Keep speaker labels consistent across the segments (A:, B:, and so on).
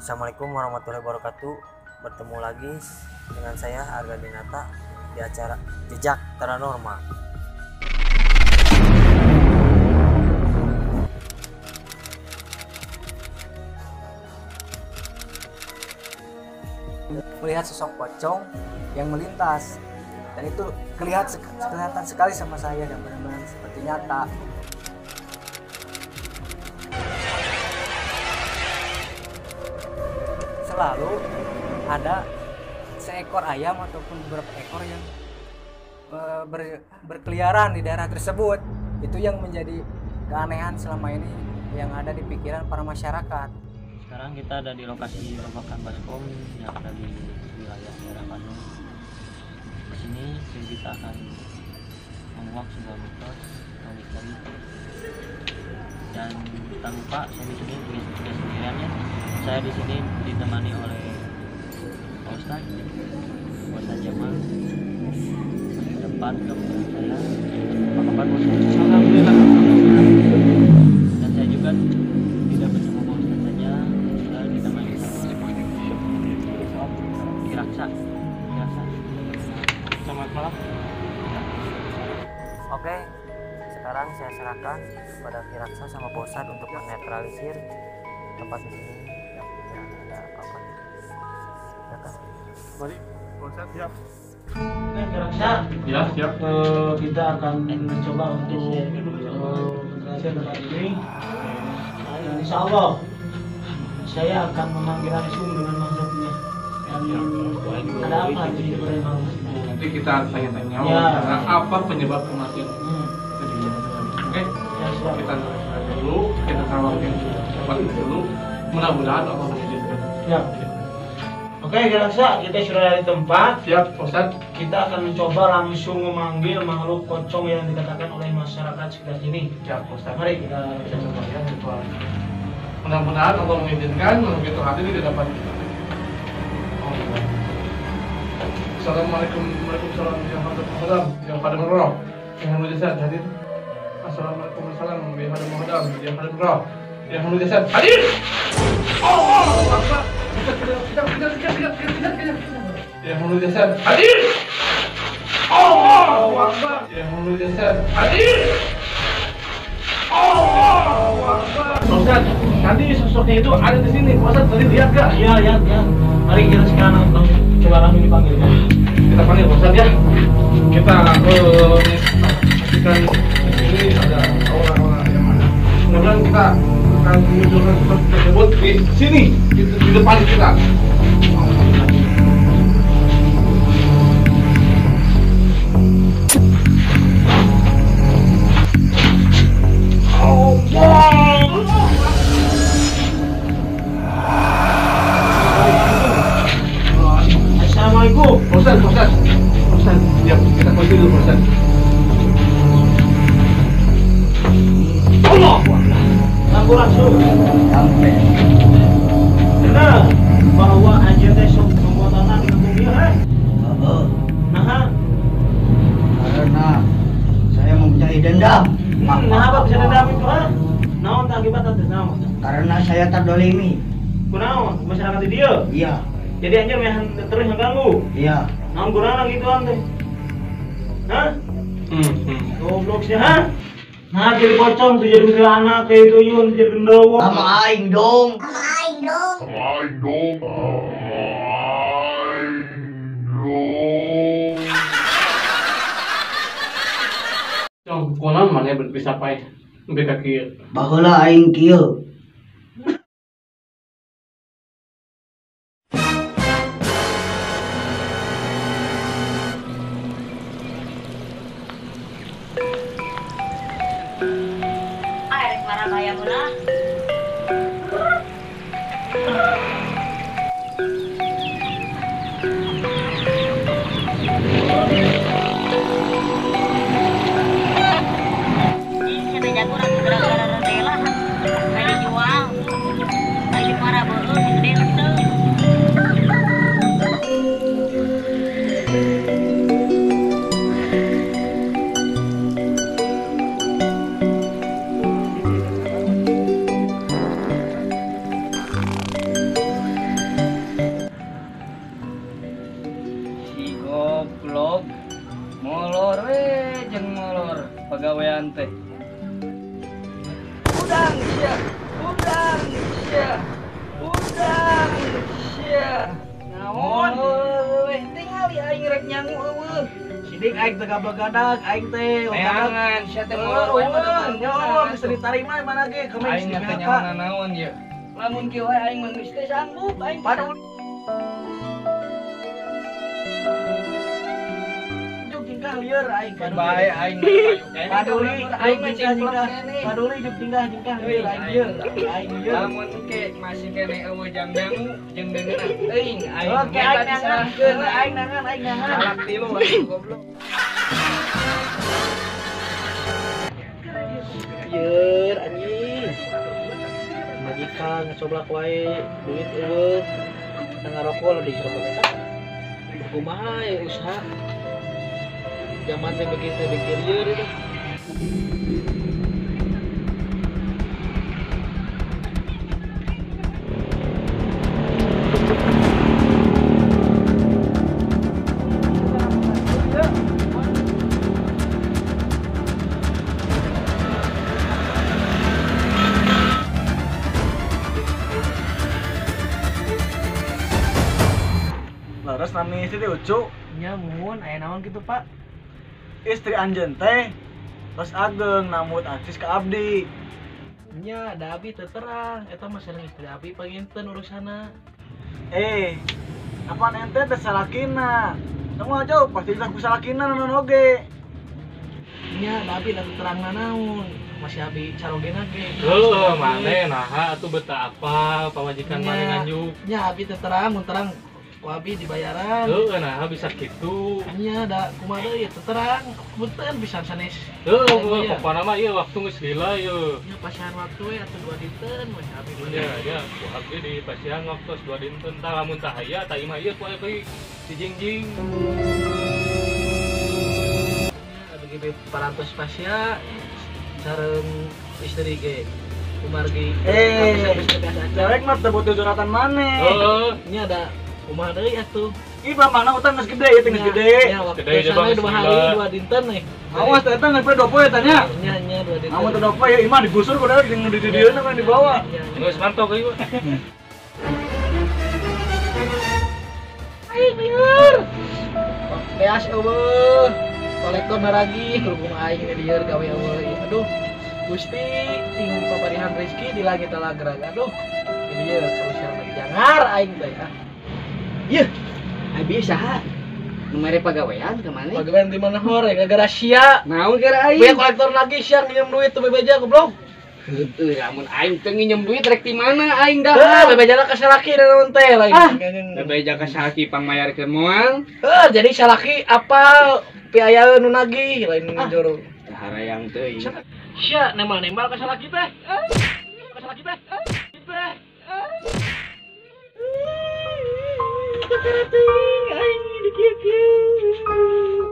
A: Assalamualaikum warahmatullahi wabarakatuh. Bertemu lagi dengan saya Arga Dinata di acara Jejak Paranormal.
B: Melihat sosok pocong yang melintas, dan itu kelihatan sekali sama saya dan benar-benar seperti nyata. Selalu ada seekor ayam ataupun beberapa ekor yang berkeliaran di daerah tersebut. Itu yang menjadi keanehan selama ini yang ada di pikiran para masyarakat.
C: Sekarang kita ada di lokasi Babakan Baskom yang ada di wilayah daerah Bandung. Di sini kita akan menguak sebuah mitos atau misteri. Dan tak lupa saya di sini tidak sendirian ya. Saya di sini ditemani oleh Pak Ustadz, Pak Ustadz Jamal di depan gabungan saya. Apa kabar Pak Ustadz? Alhamdulillah. Dan saya juga tidak bersama Pak Ustadz saja, juga ditemani sama Kiraksa. Kiraksa.
D: Selamat malam.
A: Oke, sekarang saya serahkan kepada Kiraksa sama Pak Ustadz untuk menetralisir tempat di sini yang tidak ada apa-apa. Silakan.
D: Mari, Pak Ustadz, siap.
E: Oke, Kiraksa.
D: Ya, siap.
E: Kita akan mencoba untuk menetralisir tempat ini. Dan insya Allah saya akan memanggil langsung dengan makhluknya. Dan ada apa di sebenarnya?
D: Nanti kita tanya-tanya ya, apa penyebab kematian. Oke,
E: ya, siap.
D: Kita dulu, kita tawarkan tempat dulu. Mudah-mudahan Allah mengizinkan.
E: Siap. Oke, Kiraksa, kita sudah dari tempat.
D: Siap, Ustaz.
E: Kita akan mencoba langsung memanggil makhluk pocong yang dikatakan oleh masyarakat sekitar sini.
D: Siap, Ustaz.
E: Mari kita
D: coba ya ritual. Mudah-mudahan Allah mengizinkan makhluk itu hadir di depan kita. Assalamualaikum warahmatullahi wabarakatuh. Yang pada meroh, yang mujizat hadir. Assalamualaikum warahmatullahi wabarakatuh. Yang pada meroh, yang mujizat hadir. Allah Akbar. Yang mujizat hadir. Allahu Akbar. Yang mujizat hadir. Allahu Akbar. Ustaz, tadi sosoknya itu ada di sini. Ustaz tadi lihat gak?
E: Iya, lihat ya. Mari kita sekarang coba langsung dipanggil ya.
D: Kita panggil Ustaz ya. Kita pastikan di sini ada orang-orang yang mana. Mudah-mudahan kita akan memunculkan sosok tersebut di sini, di depan kita.
E: Assalamualaikum.
D: Ustaz, Ustaz, Ustaz, ya kita kunci dulu Ustaz. Allah,
E: langsung
B: sampai.
E: Benar bahwa anjir teh sok membuat tanah di kampung ieu, eh?
B: Heeh.
E: Nah,
B: karena saya mempunyai dendam.
E: Nah, apa bisa dendam itu, ha? Naon tah akibat teh naon?
B: Karena saya terdolimi.
E: Kunaon? Masyarakat di dieu?
B: Iya.
E: Jadi anjir meh terus ngeganggu.
B: Iya.
E: Naon gunana gituan teh? Hah? Goblok sih, ha? Nah, jadi pocong tuh jadi kuntilanak kayak itu yun, jadi genderuwo.
B: Sama aing dong.
F: Sama aing dong. Sama aing dong. Sama aing dong.
D: Cong, kunaon maneh bisa paeh nembe ka kieu?
B: Baheula aing kieu.
G: Ini
E: Sidik aing teh gablek-gadag aing teh.
D: Neangan sia teh moal
E: nya Allah geus ditarima mana ge kemeng
D: aing teh nyaho naon ieu. Lamun kieu wae aing mah geus teh sanggup aing.
E: Juk tingkah lieur aing
D: bae aing
E: paduli aing mah tingkah paduli juk tingkah lieur aing lieur aing lieur.
D: Lamun ke masih kene eueuh jam dangu jeung deungeunah teuing aing.
E: Oke aing nangan aing nangan aing nangan.
D: Salak tilu aing goblok.
E: Lieur anjing. Majikan ngecoblak wae duit eueuh. Ngarokok di rokok eta. Kumaha ya usaha. Zaman teh begitu bikin lieur itu.
G: Leres nami istri teh Ucu.
E: Nya muhun aya naon kitu, Pak?
G: Istri anjeun teh tos ageng namut akses ka abdi.
E: Nya da abi teu terang, eta mah sareng istri abi panginten urusanna.
G: Apaan ente teh salakina? Semua jauh pasti ku salakina naon oge.
E: Nya da abi teu terang nanaon, masih abi carogena ge.
D: Heuh, maneh naha atuh betah apa pamajikan maneh nganjuk.
E: Nya abi teu terang, mun terang ku abi dibayaran.
D: Heuh, naha bisa kitu.
E: Nya da kumaha deui teu terang, punten pisan sanes.
D: Heuh, pokona mah ieu waktu geus lila ieu.
E: Nya pasihan waktu we atuh 2 dinten we abi.
D: Nya nya ku abdi di pasihan waktu 2 dinten tah lamun tah aya tah imah ieu ku abdi dijingjing.
E: Nya abdi ge parantos pasia sareng istri ge kumargi.
G: Cewek mah teu butuh curhatan maneh.
D: Heuh,
E: nya da kumaha deui atuh.
G: Ih, mana utang geus gede, ieu geus gede.
E: Ya, waktu sana 2 hari 2 dinten nih.
G: Awas eta geus 2 poe eta nya.
E: Nya nya 2 dinten.
G: Amun teu 2 poe ya imah digusur ku dewek jeung di dieu na dibawa.
D: Geus mantap ieu.
E: Aing lieur. Beas eueuh. Kolektor naragi kerubung aing di lieur gawe eueuh. Aduh. Gusti sing paparihan rezeki di langit talagrag. Aduh. Di lieur terus jangar aing teh ah.
B: Yeuh, abi saha? Nu mere pagawean ka maneh?
E: Pagawean di mana hore? Gara-gara sia.
B: Naon gara aing?
E: Punya kolektor lagi sia nginjem duit tuh bebeja goblok.
B: Heueuh, lamun aing teu nginjem duit rek di mana aing dah.
E: Heuh, bebejana ka salaki naon teh lain.
B: Ah, bebeja ka salaki pangmayarkeun moal.
E: Heuh, jadi salaki apal piayaeun nu nagih lain joro.
B: Harayang teuing.
E: Sia nembal-nembal ka salaki teh. Ka salaki teh. Teh. Teuing aing dikieu-kieu.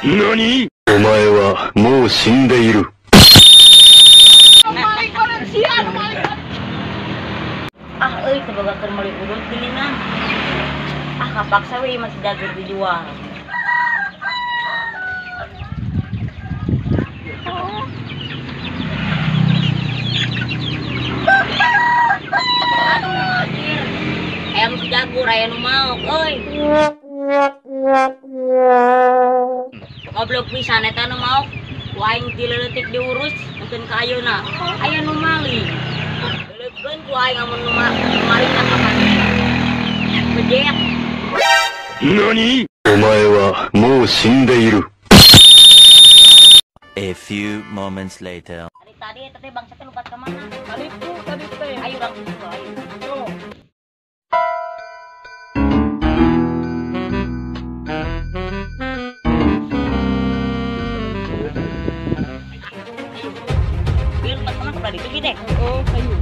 F: 何？お前はもう死んでいる。
A: Ah euy teu boga keur meuli urut geuningan. Ah kapaksa we masih dagang dijual. Aduh anjir. Hayang si jagur aya nu maok euy. Goblok pisan eta nu maok. Ku aing ti leutik diurus mungkin ka ayeuna. Aya nu maling. Leukeun ku aing amun nu maling na ka mana.
H: Bejek.
F: Nani? Omae wa mou shindeiru.
I: A few moments later.
H: Tadi eta teh bangsa teh lompat ka mana?
E: Tadi tuh, tadi teh.
H: Ayo urang susul, ayo.
E: Yo.
H: Ayo. Biar lompat ka mana ke tadi tuh deh.
E: Oh, ayo.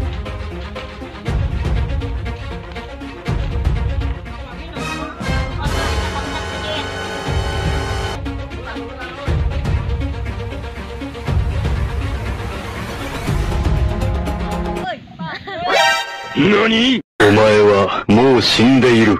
F: Nani? Omae wa mou shindeiru.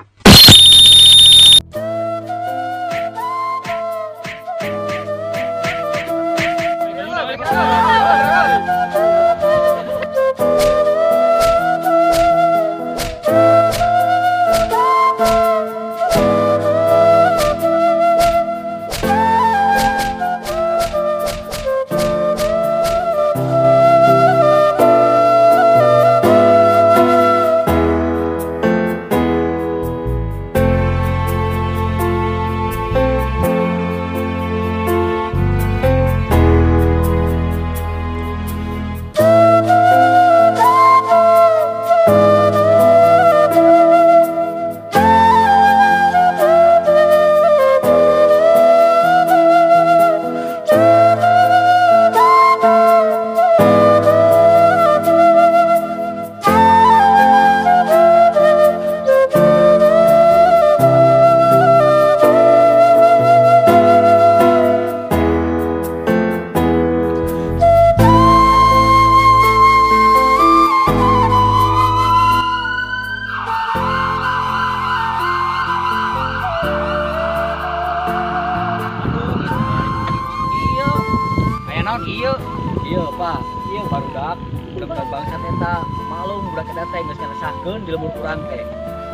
B: Iya Pak, iya barudak, budak bangsa eta malum budak eta teh geus ngaresahkeun di lembur urang teh.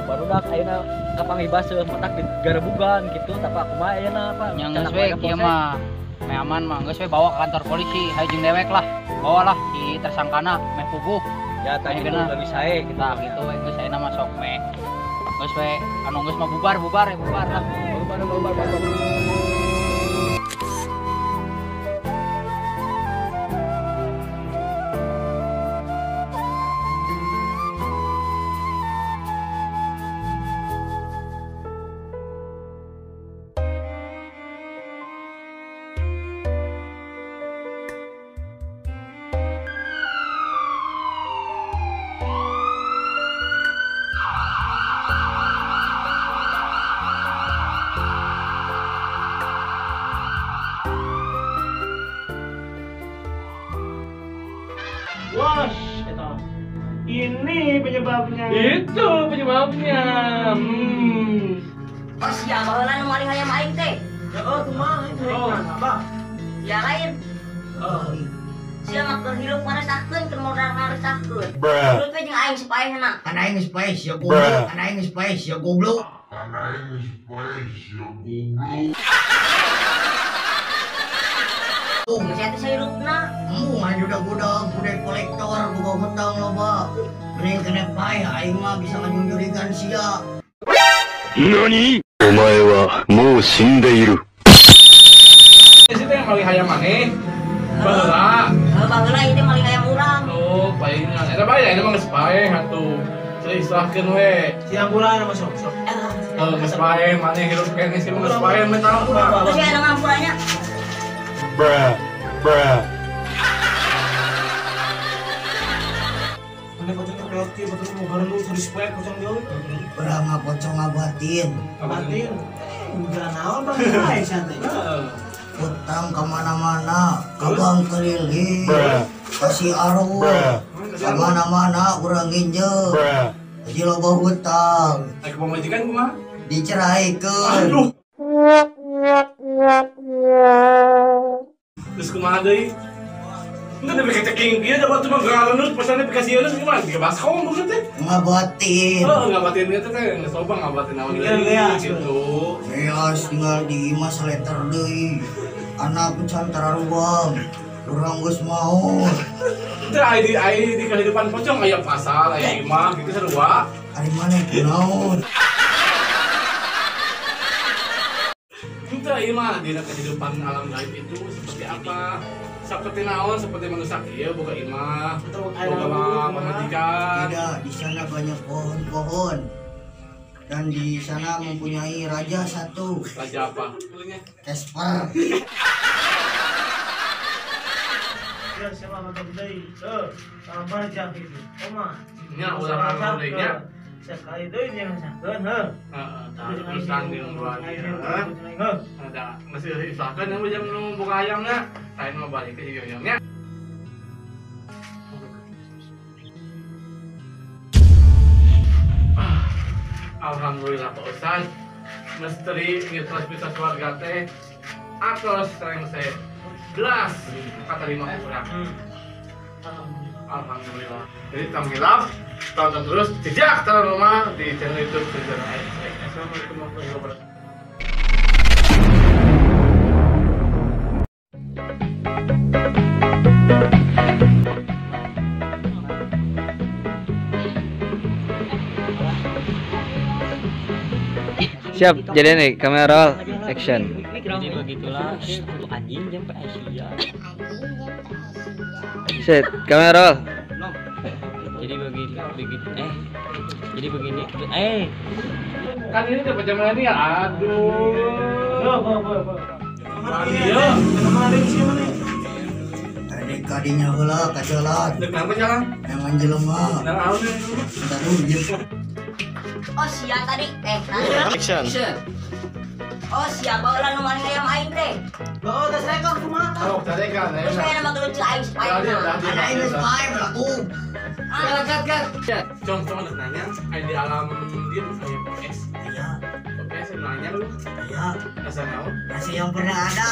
B: Barudak ayeuna kapanggih baseuh matak digarebugan kitu tah kumaha ayeuna Pak.
J: Yang geus we kieu mah meh aman mah geus we bawa ke kantor polisi hayu jeung dewek lah. Bawalah si tersangkana meh puguh.
B: Ya tadi lebih sae
J: gitu. Tah kitu we geus ayeuna mah sok meh. Geus we anu geus mah bubar-bubar ya bubar lah.
B: Bubar bubar bubar.
E: Wash, eta. Ini penyebabnya.
D: Itu penyebabnya.
H: Pas ya baheula nu maling hayam aing teh.
E: Heeh, kumaha itu? Oh, apa?
H: Ya lain.
E: Heeh.
H: Sia mah keur hirup ngaresahkeun, keur modal ngaresahkeun. Hirup we jeung aing sapaehna.
K: Kan aing geus paeh sia goblok, kan aing geus paeh sia goblok.
L: Kan aing geus paeh sia goblok.
H: Geus eta sahirupna.
K: Mah budak-budak, budak kolektor, boga hutang loba. Mending kena paeh aing mah bisa ngajungjurigan sia.
F: Nani? Omae wa mou shindeiru.
D: Si teh maling hayam maneh. Baheula.
H: Baheula ieu teh maling hayam urang.
D: Oh, paehan. Eta bae ayeuna mah geus paeh atuh. Istilahkeun we.
E: Si ampuran mah sok sok.
D: Heuh, geus paeh maneh hirup keneh sih geus paeh mah tahu.
H: Terus aya ngampurannya.
L: Bruh, bruh.
E: Mana pocong terpeoti, betul mau garelu serius poek pocong jauh.
K: Beranga pocong ngabatin.
E: Ngabatin. Udah naon bang bae santai.
K: Utang kemana-mana, kabang keliling, kasih arul, kemana-mana urang nginjem. Jadi loba hutang.
D: Naik pamajikan kumaha?
K: Diceraikeun.
D: Aduh. Terus kumaha deui? Itu udah pakai ceking dia dapat cuma galenus pesannya dikasih eunus gimana? Tiga baskom bukan teh?
K: Ngabatin.
D: Oh, ngabatin itu teh geus loba ngabatin naon deui gitu.
K: Iya, tinggal di imah seleter deui. Anak can tararuang. Urang geus maot.
D: Teu aya di kehidupan pocong aya pasal, aya imah gitu sarua.
K: Ari maneh kunaon?
D: Henteu ieu mah dina kehidupan alam gaib itu seperti apa? Seperti naon, seperti manusia kieu boga imah, boga pamajikan.
K: Tidak, di sana banyak pohon-pohon. Dan di sana mempunyai raja satu.
D: Raja apa?
K: Casper.
E: Ya, siapa mantap deui? Sabar jam itu. Oma.
D: Nya ulah anu deui nya.
E: Sekali deui nya ngasahkeun heuh.
D: Heeh, tah urusan jeung luar ieu. Ada masih usahakeun yang jam nu buka ayamna. Lain mah balik ke yoyongnya. Alhamdulillah Pak Ustaz, misteri mitos-mitos warga teh atos rengse belas kata lima kurang. Alhamdulillah. Jadi tanggung tonton terus Jejak Paranormal di channel YouTube Sujudan AIC. Assalamualaikum warahmatullahi wabarakatuh.
A: Siap, jadi nih kamera roll action.
C: Jadi begitulah anjing jam Asia.
A: Set, kamera roll.
C: Jadi begitu jadi begini
D: Kan ini dapat jam ini ya. Aduh. Iya.
K: Tadi kadinya heula kacelat.
D: Kenapa jalan?
K: Emang jelema.
D: Nah,
K: Bentar dulu.
H: Oh sia tadi
A: action.
H: Oh sia baheula nu maling ayam aing teh.
E: Oh, geus rekor kumaha?
D: Oh, carekan.
H: Terus kaya nama gelut aing paeh.
K: Ada aing geus paeh berlaku.
A: Kat kat.
D: Cong cong udah nanya, kayak di alam dia saya PS.
K: Iya.
D: PS nanya lu.
K: Iya.
D: Rasa naon?
K: Rasa yang pernah ada.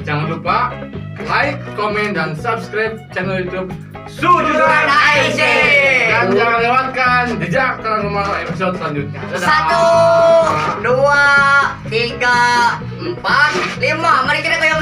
D: Jangan lupa like, komen, dan subscribe channel YouTube Sujudan AIC. Dan jangan lewatkan Jejak Paranormal episode selanjutnya. Dadah.
H: 1, 2, 3, 4, 5. Mari kita goyang.